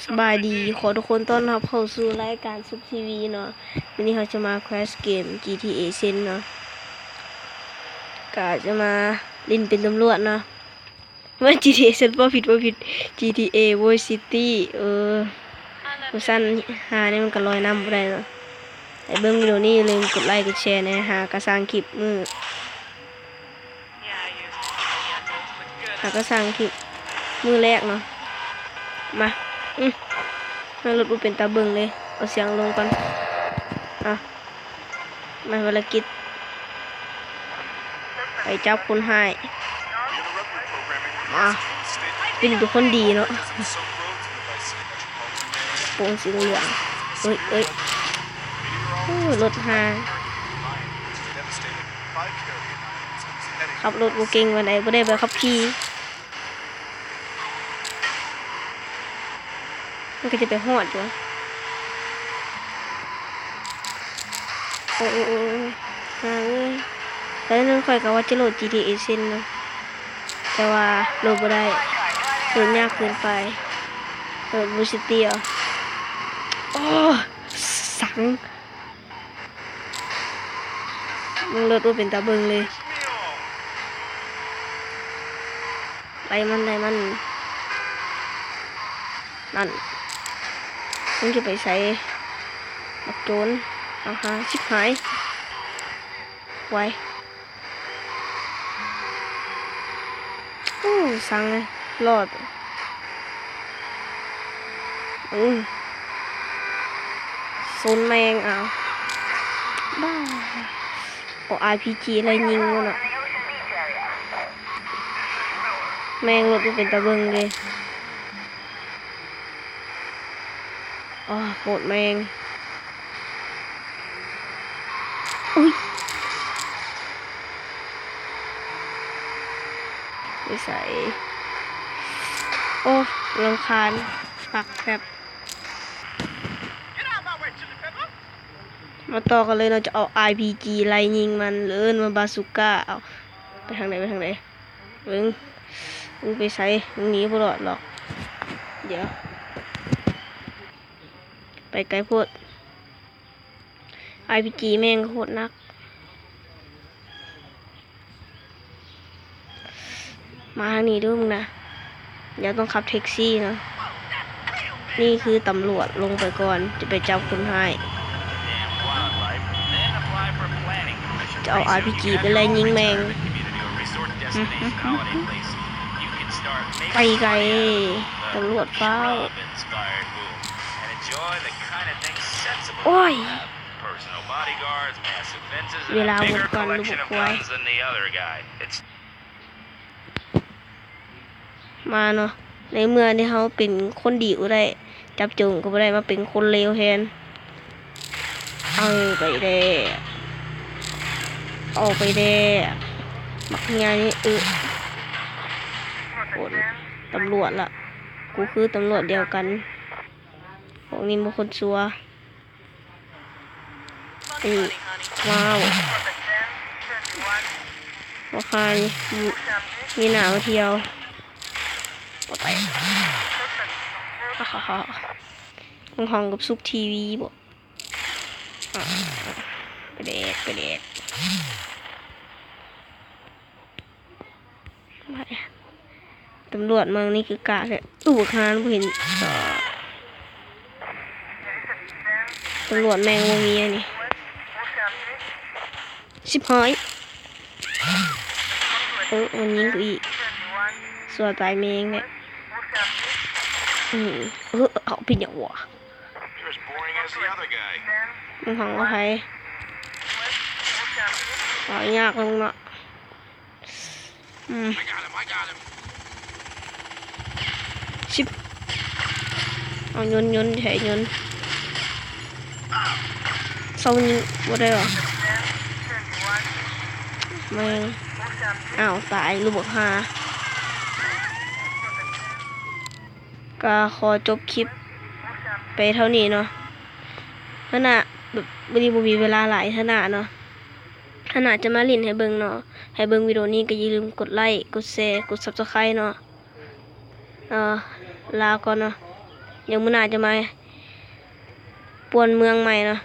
ສະບາຍດີ ຂໍທຸກຄົນຕ້ອນຮັບເຂົ້າສູ່ລາຍການສຸກທີວີເນາະ. ມື້ນີ້ເຮົາຈະມາແຄສເກມຈີທີເອເຊັນເນາະ ກະຈະມາຫຼິ້ນເປັນຕຳຫຼວດເນາະ. ແມ່ນຈີທີເອເຊັນ ບໍ່ຜິດ ບໍ່ຜິດ ຈີທີເອ ໄວສ໌ຊິຕີ້ ເອີ ເວີຊັນຫ້ານີ້ມັນກະລອຍນ້ຳບໍ່ໄດ້ເນາະ. ໃຜເບິ່ງວິດີໂອນີ້ຢ່າລືມກົດໄລກົດແຊແດ່ ຫາກະສ້າງຄລິບມື້ ຫາກະສ້າງຄລິບມື້ແລກເນາະ. ມາ ອື ແມ່ນລົດບໍ່ເປັນຕາເບິ່ງເລີຍ ເອົາສຽງລົງກ່ອນ. ອ່ະ ມາ ພາລະກິດ ໄປຈັບຄົນຮ້າຍ. ມາ ເປັນຄົນດີເນາະ. ໂປ່ງສີເຫຼືອງ ເອີຍ ເອີຍ ໂອ້ ລົດຮ້າຍ ຂັບລົດບໍ່ເກັ່ງປານໃດ ບໍ່ໄດ້ໃບຂັບຂີ່. ມັນກະຈະໄປຮອດຢູ່. ໂອ້ ໂອ້ ໂອ້ ໂອ້ ຫ້າເອີຍ ຕອນນັ້ນຂ້ອຍກະວ່າຈະໂຫຼດຈີທີເອເຊັນເນາະ ແຕ່ວ່າໂຫຼດບໍ່ໄດ້ ໂຫຼດຍາກເກີນໄປ. ໂຫຼດ ໄວສ໌ຊິຕີ້ ໂອ້ ສັງ ເບິ່ງລົດບໍ່ເປັນຕາເບິ່ງເລີຍ. ໄລ່ມັນ ໄລ່ມັນ ນັ້ນ ມຶງຈະໄປໃສ ບັກໂຈນ. ອາຫາ ຊິບຫາຍ ໄວ ໂອ້ ສັງເລີຍ ລອດ. ອື ຊົນແມ່ງ ເອົາ ບ້າ ເອົາອາພີຈີໄລ່ຍິງມັນເນາະ. ແມ່ງລົດມັນເປັນຕາເບິ່ງເດ້. ອໍ ໂຄດແມ່ງ ອຸ້ຍ ໄປໃສ? ໂອ້ ລຳຄານ ພັກແປັບ. ມາຕໍ່ກັນເລີຍເນາະ ຈະເອົາອາພີຈີໄລ່ຍິງມັນ ຫຼືວ່າບາຊູກ້າ. ເອົາ ໄປທາງໃດ ໄປທາງໃດ? ເບິ່ງ ມຶງໄປໃສ? ມຶງໜີບໍ່ລອດດອກ. ດຽວ ໄປໄກໂພດ. ອາພີຈີແມ່ງໂຄດໜັກ. ມາທາງນີ້ດູມຶງນະ. ດຽວຕ້ອງຂັບແທັກຊີເນາະ. ນີ້ຄືຕຳຫຼວດ ລົງໄປກ່ອນ ຈະໄປຈັບຄົນຮ້າຍ. ຈະເອົາອາພີຈີໄປໄລ່ຍິງແມ່ງ. ໄປໄກ ຕຳຫຼວດຟ້າວ. ໂອ້ຍ ເວລາໝົດກ່ອນລູກຄວາຍ. ມາເນາະ ໃນເມື່ອທີ່ເຮົາເປັນຄົນດີບໍ່ໄດ້ ຈັບໂຈນກະບໍ່ໄດ້ ມາເປັນຄົນເລວແທນ. ເອົາໄປແດ່ ເອົາໄປແດ່ ບັກເຫື່ອນີ້. ເອີ ໂອ້ ຕຳຫຼວດລະ ກູຄືຕຳຫຼວດດຽວກັນ. ພວກນີ້ບໍ່ຄົນຊົ່ວ. ອື ວ້າວ ບໍ່ຄາຍ ມີໜ້າມາທ່ຽວ. ບໍ່ໄປ ຮາໆໆ ຫ້ອງກັບສຸກທີວີບໍ? ອາ ໄປແດກ ໄປແດກ. ຕຳຫຼວດເມືອງນີ້ຄືກາກແທ້. ອູ້ ບັກຫ່າ ບໍ່ເຫັນ ເອີ ຕຳຫຼວດແມ່ງບໍ່ມີອັນນີ້. ຊິບຫ້າ ເອີ ມັນຍິງກູອີກ ຊົ່ວຕາຍແມ່ງແຫຼະ. ອື ເອີ ເອົາ ເປັນຫຍັງວະ? ມັນຂອງໃຜ? ເອົາຍາກແລ້ວເນາະ. ອືມ ຊິບ ເອົາຍົນ ຍົນ ໃຫ້ຍົນ ເຊົາຍິງບໍ່ໄດ້ຫວາ? ແມ່ງ ອ້າວ ຕາຍລູກບັກຫ່າ. ກະຂໍຈົບຄລິບໄປເທົ່ານີ້ເນາະ. ເທື່ອໜ້າ ແບບ ມື້ນີ້ບໍ່ມີເວລາຫຼາຍ ເທື່ອໜ້າເນາະ. ເທື່ອໜ້າຈະມາຫຼິ້ນໃຫ້ເບິ່ງເນາະ. ໃຫ້ເບິ່ງວິດີໂອນີ້ກະຢ່າລືມກົດໄລ້ ກົດແຊ ກົດຊັບສະໄຄຣເນາະ. ເອີ ລາກ່ອນເນາະ. ດຽວມື້ໜ້າຈະມາປ່ວນເມືອງໃໝ່ເນາະ.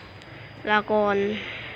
ລາກ່ອນ.